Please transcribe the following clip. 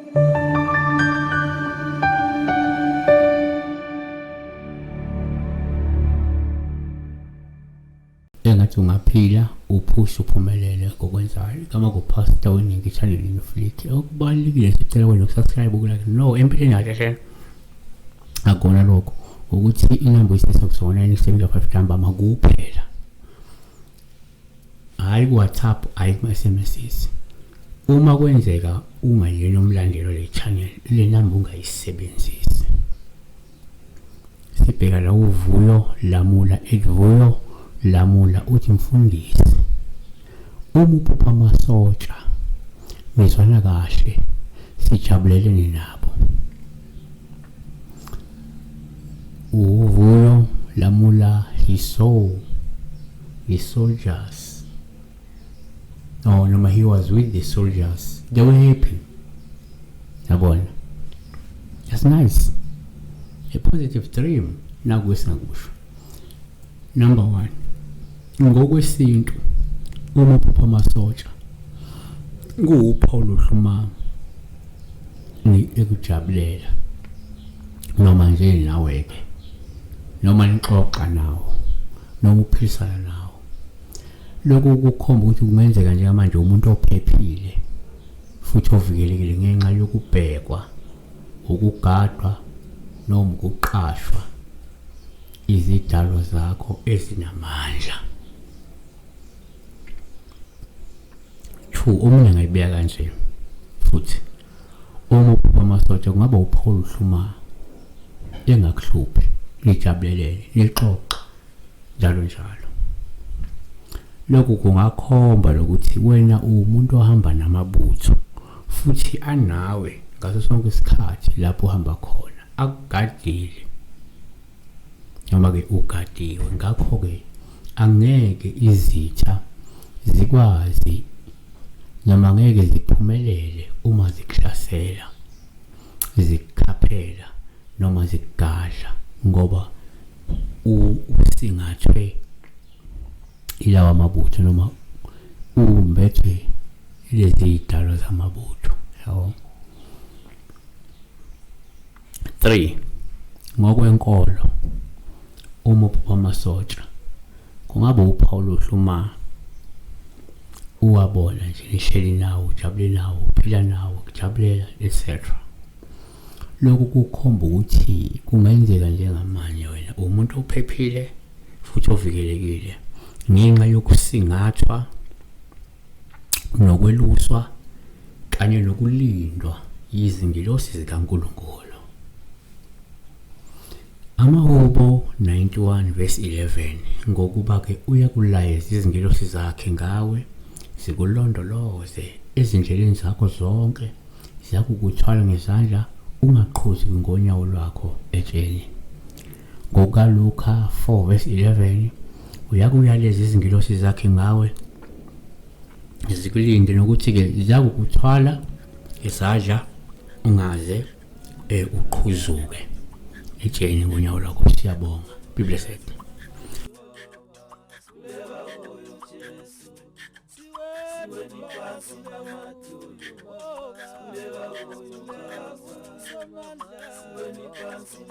Engathi ungaphila uphushe uphumelele ngokwenzayo. Igama kuPastor Weningi channel Inuflick. Okubalulekile sicela wena ukusubscribe ukulike. No, empilweni kahle hle. Akona lokho ukuthi inamba oyisebenzisa kusona 975 ntambama kuphela. Hhayi ku-WhatsApp, hhayi kuma-SMSs. Uma kwenzeka ungayena umlandeli le channel, le namba ungayisebenzisi. Sibheka la uVuyo Lamula, Vuyo Lamula uthi mfundisi, uma uphupha amasotsha nizwana kahle sijabulelene nabo. UVuyo Lamula, he saw the soldiers. Oh, noma he was with the soldiers. They were happy. Yabona. That's nice. A positive dream. Naku esingakusho. Number 1. Ngokwesintu uma uphupha amasotsha kuwuphawu lohlumama ekujabulela noma nje nawe ke noma nixoxa nawo noma uphilisana nawo. Lokhu kukhomba ukuthi kungenzeka njengamanje umuntu ophephile futhi ovikelekile ngenxa yokubhekwa, ukugadwa noma ukuqashwa izidalwa zakho ezinamandla. 2 omunye angayibeka kanje futhi uma uphupha amasotsha kungaba uphawu oluhluma engakuhluphi nijabulelele nixoxe njalo njalo. Lokhu kungakhomba lokuthi wena uwumuntu ohamba namabutho futhi anawe ngaso sonke isikhathi lapho uhamba khona akugadile noma-ke ugadiwe. Ngakho-ke angeke izitha zikwazi noma ngeke ziphumelele uma zikuhlasela, zikukhaphela noma zikugadla ngoba usingathwe ilawa mabutho noma umbethwe lezi zidalwa zamabutho yabo. 3 ngokwenkolo uma uphupha amasotsha kungaba uphawu lohluma uwabona nje nihleli nawo ujabule nawo uphila nawo kujabulela etc. Lokhu kukhomba ukuthi kungenzeka njengamanje wena umuntu ophephile futhi ovikelekile ngenxa yokusingathwa nokweluswa kanye nokulindwa yizingilosi zikaNkulunkulu. Amahubo 91 verse 11 ngokuba-ke uyakulayeza izingilosi zakhe ngawe zikulondoloze ezindleleni zakho zonke ziyakukuthwala ngezandla ungaqhuzi ngonyawo lwakho etsheni. NgokukaLuka 4 verse 11 uyakuyaleza izingilosi zakhe ngawe zikulinde nokuthi-ke ziyakukuthwala ngezandla ungaze uqhuzuke etsheni ngonyawo lwakho. Siyabonga. Be blessed. Siweni phansi namadolo, sikhuleka kuyo Jesu.